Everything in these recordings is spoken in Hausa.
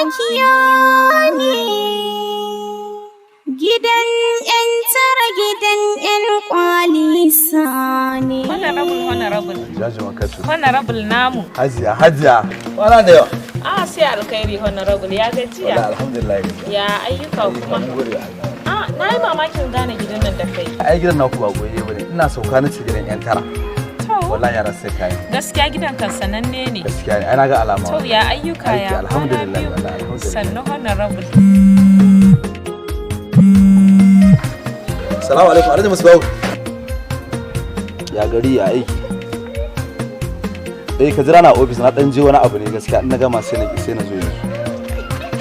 Cakwakiya ne. Gidan 'yan tara, gidan 'yan kwalisa ne. Honorable, honorable. Jaji Makatu. Honorable namu. Hajiya, hajiya. Kwana da yawa. Ah, sai alkhairi, honorable, ya gajiya? Wallahi alhamdulillah, gajiya. Ya ayyuka kuma? Mun gode wa Allah. Ah, na yi mamakin gane gidan nan da kai. Ai gidan naku ba goye bane. Ina sauka na ce gidan yan tara. To, Wallahi yara sai kai. gaskiya gidan kan sananne ne. Gaskiya ne. Ai na ga alama. To, ya ayyuka? Aiki, Ya alhamdulillah, kwana biyu? wallahi, alhamdulillah. Sannu, honorable. Salamu alaikum, Alhaji Musbahu. Ya gari, ya aiki? Eh, ka jira na ofis, na dan je wani abu ne gaskiya, in na gama sai na zo yanzu.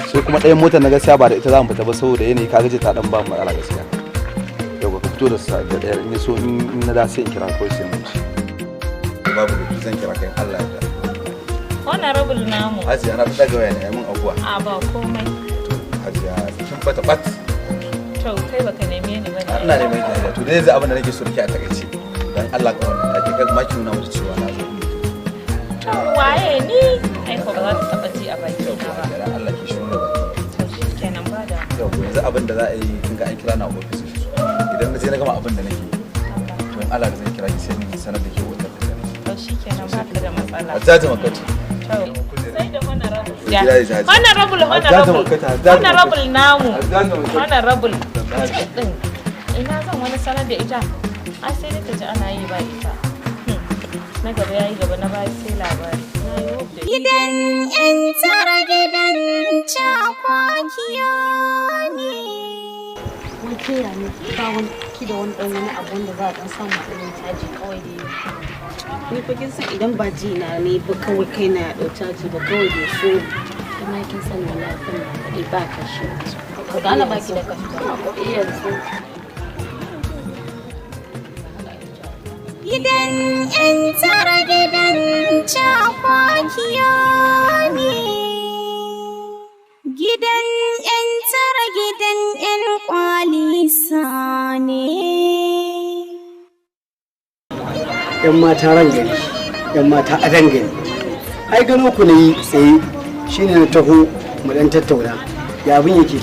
Sai kuma ɗayan motar na gaskiya ba da ita za mu fita ba saboda yanayi, ka gaje ta dan ba mu matsala gaskiya. Yau ka fito da da ɗayar, in so in na da sai in kira kawai sai mu ci. Babu da zan kira kai, Allah ya yarda. Honorable namu. Hajiya, na daga waya ne, mun abuwa. A, ba komai. To hajiya, kin bata bat. To, kai baka neme ni ba ne? Ina neman ki, hajiya. To dai yanzu abin da nake so da ke a takaice. Dan Allah ka wannan take kai ma ki nuna mata cewa na zo. To, waye ni? Ai ko ba za ta taba ji a baki na ba. Dan Allah ki shiru da baki. To shikenan, ba da. Yau yanzu abin da za a yi, kin ga an kira na ofis yanzu. Idan na je na gama abin da nake, to in Allah da zan kira ki sai ni sanar da ke hotel da nake. To shikenan, ba ka da matsala. Hajjaji Makatu. To, sai da honorable. Gida ya jaji. Honorable, Hajjaji honorable. Makatu, Hajjaji Honorable namu. Hajjaji Makatu. Honorable. Din. Ina zan wani sanar da ita? Ai sai dai ta ji ana yi ba ita. Na gaba yayi gaba, na baya sai labari. Na yi wuf da Gidan 'yan tara, gidan cakwakiya ne. Wai ke ya ne ba wani ki da wani dan wani abu wanda za a dan samu a ɗan caji kawai dai? Ni fa kin san idan ba ji na ne ba kawai kai na ya ɗau caji ba kawai da so. Kuma kin sani wallahi kan na kuɗi ba kashi. Ka gane baki da kashi Ba kuɗi yanzu. Gidan 'yan tara, gidan cakwakiya ne. Gidan 'yan tara, gidan 'yan kwalisa ne. Yan mata ran gari, yan mata a gari, ai gano ku ne tsaye shine na taho mu dan tattauna ya abin yake.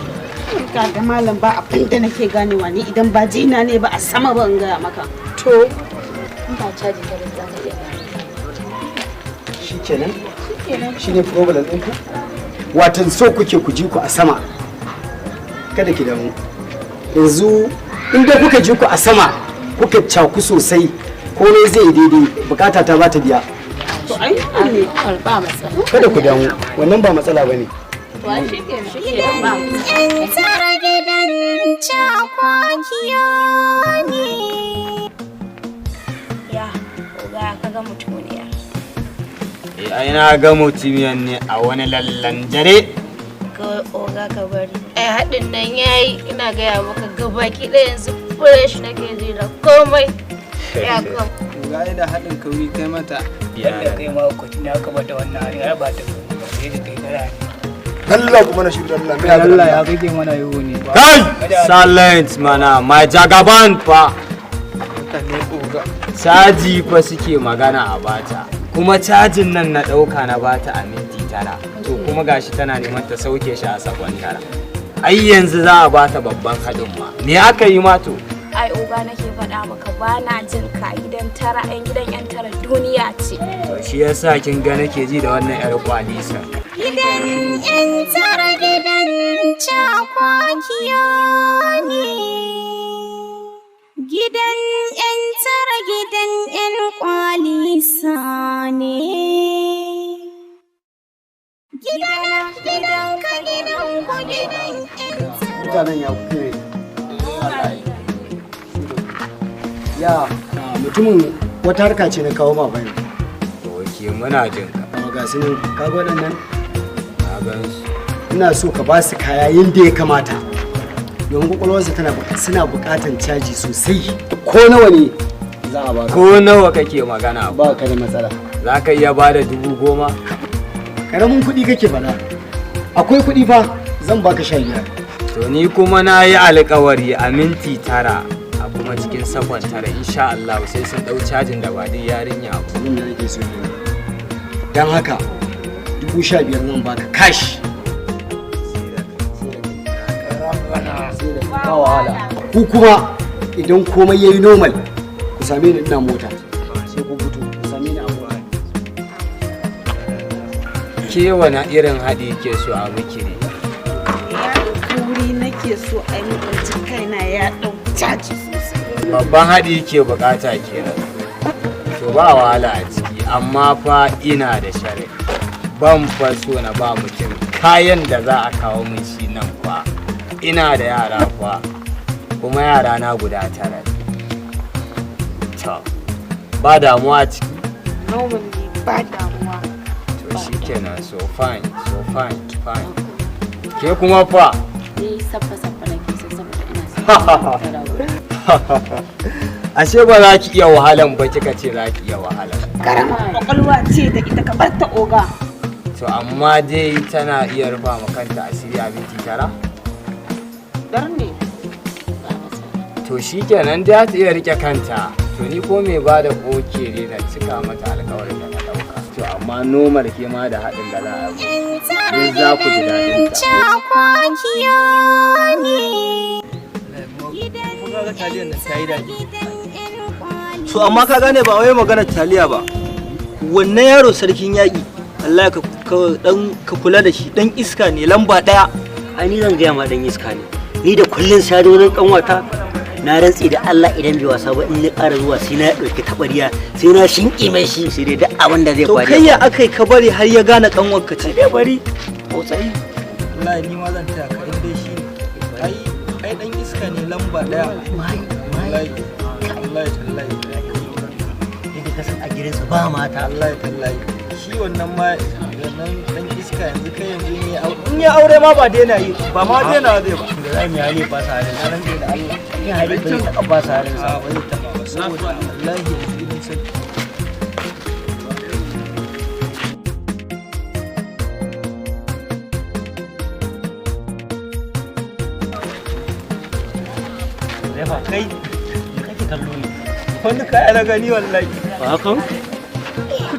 Kaga malam, ba abin da nake ganewa ni idan ba jina ne ba a sama ba, in gaya maka. To. In ba caji ta ba za ka iya gane. Shikenan, shine problem ɗinku, watan so kuke ku ji ku a sama. Kada ki damu, yanzu in dai kuka ji ku a sama kuka caku sosai, komai zai yi daidai, bukata ta ba ta biya. To ai ne. Ba matsala. Kada ku damu, wannan ba matsala bane. To ai shikenan, shikenan, ba. 'Yan tara, gidan cakwakiya ne. Ya, oga, ka ga mutuniya. Eh, ai na ga mutumiyan ne a wani lallan jare. Kawai oga ka bari. Ai haɗin nan yayi, ina gaya maka, gabaki ɗaya yanzu fresh nake ji da komai. Ya kom. Ga da haɗin kauri kai mata. Yadda kai ma kwaci ne aka bata wannan harin, ai ba ta ba sai da kai tara ne. Allah kuma na shirin Allah mai. Allah ya kake mana yiwu ne. Kai! Silent mana, my jagaban fa. Caji fa suke magana a bata. Kuma cajin nan na ɗauka na bata a minti 9. To kuma gashi tana neman ta sauke shi a sakon 9. Ai yanzu za a bata babban haɗin ma. Me aka yi ma to? Ai oga, nake faɗa maka, ba na jin ka, gidan tara, 'yan gidan 'yan tara duniya ce. To shi yasa kin ga nake ji da wannan 'yar kwalisa. Gidan 'yan tara, gidan cakwakiya ne. Gidan 'yan tara, gidan 'yan kwalisa ne. Gidana, gidan ka, gidan ku, gidan 'yan tara. Mutanen, ya kuke ya mutumin? Wata harka ce na kawo ma bayan. Ok, muna jin ka. Ga su nan, ka ga waɗannan? Na gan su. Ina so ka ba su kaya yadda ya kamata domin kwakwalwarsu tana suna buƙatan caji sosai. Ko nawa ne za a baka? Ko nawa kake magana? Ba ka da matsala. Za ka iya bada 10,000? Karamin kuɗi kake faɗa. Akwai kuɗi fa, zan baka 15. To ni kuma na yi alkawari a minti 9 a kuma cikin sakon 9, insha Allah sai sun ɗau cajin da ba dai yarinya ba. Abin da nake so ne, don haka 15,000 zan baka cash. Ba wahala. Ku kuma idan komai yayi normal, ku same ni ina mota. Sai ku fito ku same ni a mota. Ke wani irin haɗi ke so a miki ne? Kauri nake so a yi mutunci, kaina ya ɗau caji sosai. Babban haɗi ke bukata kenan. To ba wahala a ciki, amma fa ina da sharaɗi. Ban fa so na ba mutum kayan da za a kawo min shi nan fa. Ina da yara fa, kuma yara na guda 9 ne. To, ba damuwa a ciki? Normally ba damuwa. To shi kenan, so fine, so fine, fine. Ke kuma fa? Ni saffa saffa nake so saboda ina son. Ashe ba za ki iya wahalan ba, kika ce za ki iya wahalan. Karamar kwakwalwa ce da ita, ka bar ta, oga. To amma dai tana iya rufa ma kanta asiri a minti 9? Dar ne. To shi kenan, da ta iya rike kanta. To ni ko mai ba da oke ne na cika mata alkawarin da na dauka. To amma normal ke ma da haɗin da za a yi. Duk za ku ji daɗin ta. Cakwakiya ne. Kuma ga taliyar nan ta yi daɗi. So amma ka gane, ba wai magana taliya ba. Wannan yaro sarkin yaƙi, Allah ka dan ka kula da shi, dan iska ne lamba ɗaya. Ai ni zan gaya ma, dan iska ne. Ni da kullun sai da wurin kanwata, na rantsi da Allah idan bai wasa ba, in na ƙara zuwa sai na ɗauki taɓarya sai na shinƙe mai shi, sai dai duk abin da zai To faru. kai ya akai ka bari har ya gane kanwarka ce? Dai bari tsautsayi. Wallahi ni ma zan taya ka in dai shi ne. Ai dan iska ne lamba ɗaya. Wallahi wallahi tallahi. Yadda ka san a gidansa ba mata. Wallahi tallahi. Shi wannan ma wannan dan iska, yanzu kai yanzu in ya aure, in ya aure ma ba daina yi ba, ma daina zai ba. Da za mu yi hali ba sa halin. Na rantse da Allah. In hali ba zai taɓa ba sa halin sa. A ba zai taɓa ba, saboda wallahi yanzu idan sai Refa kai, me kake kallo ne? Wani kaya na gani wallahi. Ba haka?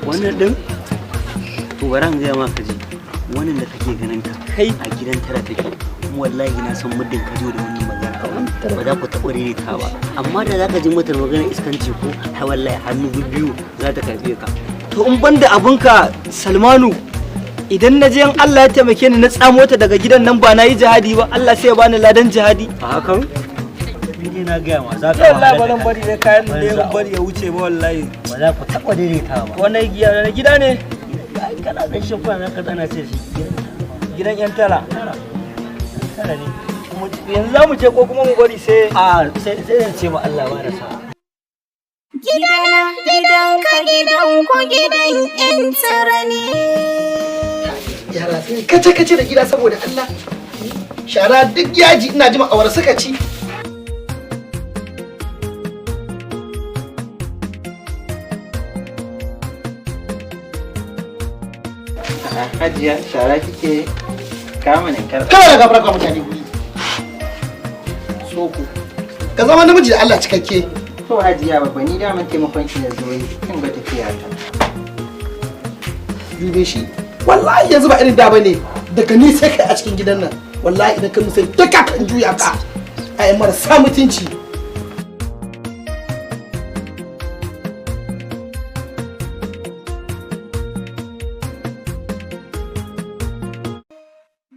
Wannan din? To bari an gaya maka ji. Wannan da kake ganin ta kai a gidan tara take. Kuma wallahi na san muddin ka jo da wannan magana ba za ku taɓa daidaita ba. Amma da za ka ji mata magana iskanci ko ai wallahi hannu biyu za ta karɓe ka. To in banda abinka Salmanu, idan na je in Allah ya taimake ni na tsamo ta daga gidan nan, ba na yi jihadi ba? Allah sai ya bani ladan jihadi. A hakan? Ni dai na gaya ma za ka Wallahi ba wahala da zan bari dai kayan da Banza. ya bari ya wuce ba wallahi. Ba za ku taɓa daidaita ba. Wannan gida na gida ne? Ai kana ɗan shan kwana ka tsana ce shi. Gidan yan tara. Tara ne. Yanzu za mu je ko kuma mu bari sai A sai sai in ce ma Allah ba da sa'a. Gidana, gidanka, gidanku, gidan 'yan tara ne. Yara sun kace kace da gida, saboda Allah shara duk yaji, ina jima awar suka ci. Hajiya, shara kike kama ne kar. Kana da gafara ka mutane guri soko, ka zama namiji da Allah cikakke. To Hajiya babba, ni daman taimakon ki na zo yi, kin ga tafiya ta. Dube shi, wallahi yanzu ba irin da bane, daga ni sai kai a cikin gidan nan. Wallahi idan ka musai duka kan juya ka ai marasa mutunci.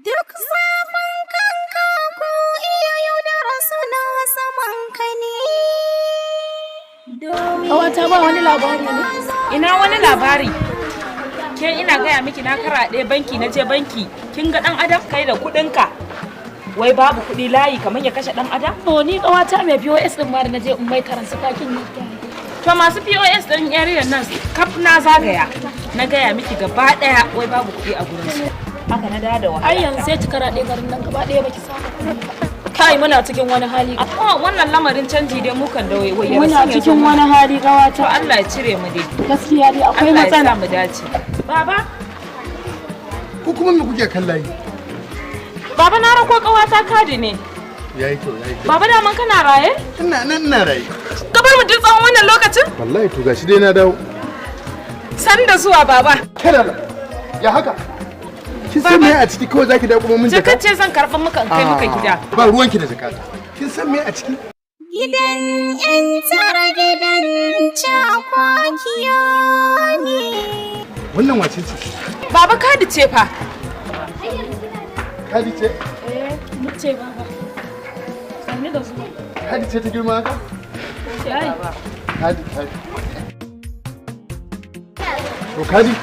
Duk zafin kanka ko iya yaudara suna saman ka ne. Ƙawata, ba wani labari ne? Ina wani labari? Ke, ina gaya miki na karaɗe banki, na je banki. Kin ga ɗan adam kai da kuɗinka. Wai babu kuɗi, layi kamar ya kashe ɗan adam? To ni ƙawata, mai POS din ma da na je in mai karansu kakin yi. To masu POS ɗin area nan kaf na zagaya. Na gaya miki gaba ɗaya wai babu kuɗi a gurin su. Haka na dawo da wahala. Ai yanzu sai ki karaɗe garin nan gaba ɗaya baki samu kuɗi ba. Kai, muna cikin wani hali. Amma wannan lamarin canji dai mukan da wai Muna cikin wani hali, ƙawata. To Allah ya cire mu dai. Gaskiya dai akwai Allah ya matsala. sa mu dace. Baba, Ko kuma me kuke kallaye? Baba, na rako ƙawata kadi ne. Yayi kyau, yayi kyau. Baba, daman kana raye? Ina nan, ina raye. Ka bar mu duk tsawon wannan lokacin? Wallahi to gashi dai na dawo. San da zuwa, baba. Kada ya haka. Kin san me a ciki kawai zaki dawo kuma mun jaka? Jakar ce zan karɓi muka in kai muka gida. Ba ruwanki da jakata. Kin san me a ciki? Gidan 'yan tara gidan cakwakiya ne. Wannan wace ce? Baba, kadi ce fa. Kadi ce? Eh, ni ce baba. Sanni da zuwa. Kadi ce ta girma haka? Ce baba. Kadi, kadi. To kadi,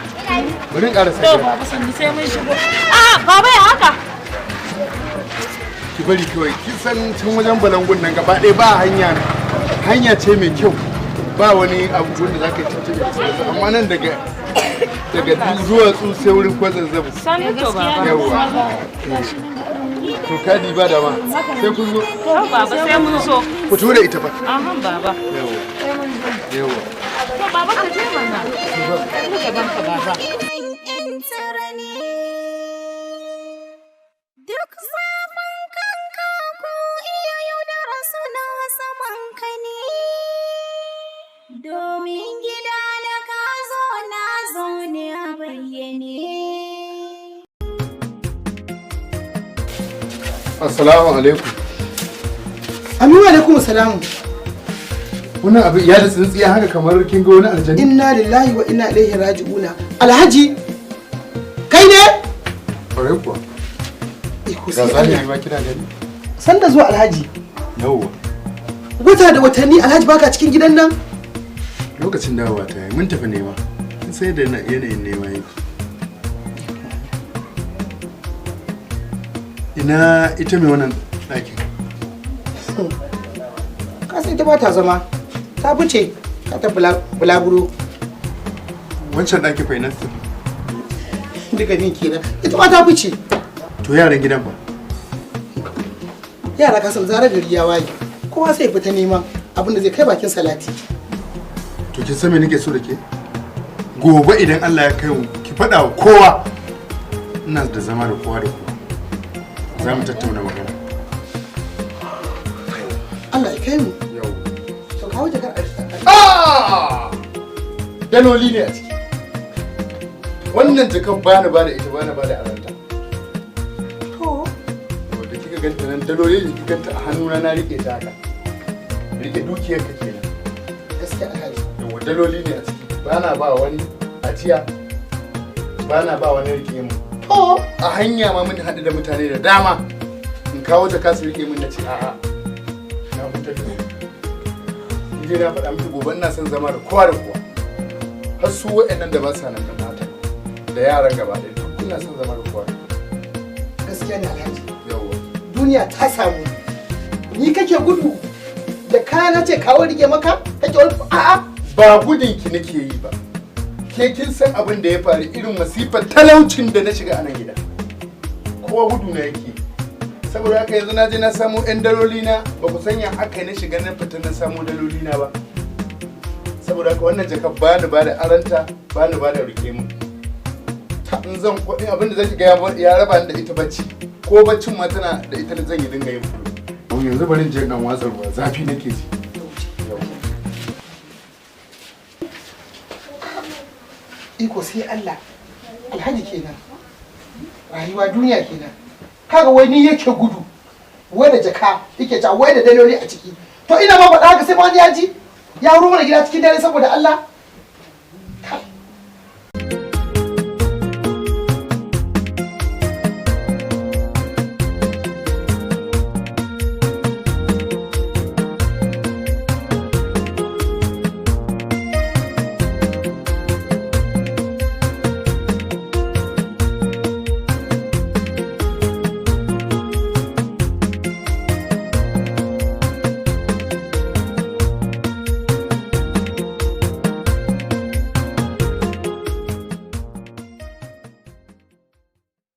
bari in ƙarasa To gida. baba, sanni, sai mun shigo. Ah, baba, ya haka? Ki bari kawai, kin san can wajen balangun nan gaba ɗaya ba hanya, hanya ce mai kyau. Ba wani abu wanda za ka yi tuntuɓe da sauransu, amma nan daga duwatsu sai wurin kwazazzabu. Sannu to baba. Yawwa. To kadi, ba dama. Sai kun zo. To baba, sai mun zo. Ku tura ita fa. Ahan baba. Yawwa. Sai mun zo. Yawwa. To baba, ka je mana. Sannu gaban ka baba. Gidan 'yan tara ne. Duk zafin kanka ko iya yaudara suna saman ka ne. Domin gida na ka zo na zo ne a bayyane. Assalamu alaikum. Aminu, alaikum salamu. Wannan abin ya da tsintsiya haka kamar kin ga wani aljani. Inna lillahi wa inna ilaihi raji'una. Alhaji, kai ne? Kwarai kuwa. Iko Ga sai zahiri Allah. ma kina gani. Sanda zuwa, Alhaji. Yawwa. Wata da watanni, Alhaji, baka cikin gidan nan? Lokacin dawowa ta yi, mun tafi nema. Kin sai da yanayin nema yake. Ina ita mai wannan ɗakin? Ka san ita ba ta zama. Ta fice, ta tafi bulaguro. Wancan ɗakin fa ina ta tafi? Duka bin kenan. Ita ma ta fice. To yaran gidan ba? Yara, ka san zarar gari ya waye, kowa sai ya fita neman abin da zai kai bakin salati. To kin san me nake so da ke? Gobe idan Allah ya kai mu, ki faɗa wa kowa. Ina da zama da kowa da kowa. Za mu tattauna magana. Allah ya kai mu. Yau. To kawo jakar a Ah! Daloli ne a ciki. Wannan jakar bani ba da ita, bani ba da aranta. To. To da kika ganta nan daloli ne, kika ganta a hannuna na rike ta haka. Rike dukiyar ka kenan. Gaskiya, Alhaji. Yawa, daloli ne a ciki. Bana ba wani ajiya. Bana ba wani rike mu. To. A hanya ma mun haɗu da mutane da dama. In kawo jaka su rike mun, na ce a'a. Na fitar da su. Ni dai na faɗa miki, gobe ina son zama da kowa da kowa. Har su waɗannan da ba sa nan da mata. Da yaran gaba ɗaya. Duk ina son zama da kowa. Gaskiya ne, Alhaji. Yawwa. Duniya ta samu. Ni kake gudu da kaya, na ce kawo rike maka? Kake wani a'a. Ba gudun ki nake yi ba. Ke kin san abin da ya faru, irin masifar talaucin da na shiga a nan gida. Kowa gudu na yake. Saboda haka yanzu na je na samo 'yan daloli na, ba ku sanya aka na shiga na fita na samo daloli na ba. Saboda haka wannan jakar ba ni ba da aranta, ba ni ba da rike mu. In zan kuɗi abin da zai ga ya raba ni da ita bacci. Ko baccin ma tana da ita zan yi dinga yin fulo. Yanzu bari in je dan watsa ruwa, zafi nake ji. Iko sai Allah. Alhaji kenan. Rayuwa duniya kenan. Kaga wai ni yake gudu. Wai da jaka yake ta, wai da daloli a ciki. To ina ma faɗa haka sai ma wani ya ji. Ya wuro mana gida cikin dare saboda Allah.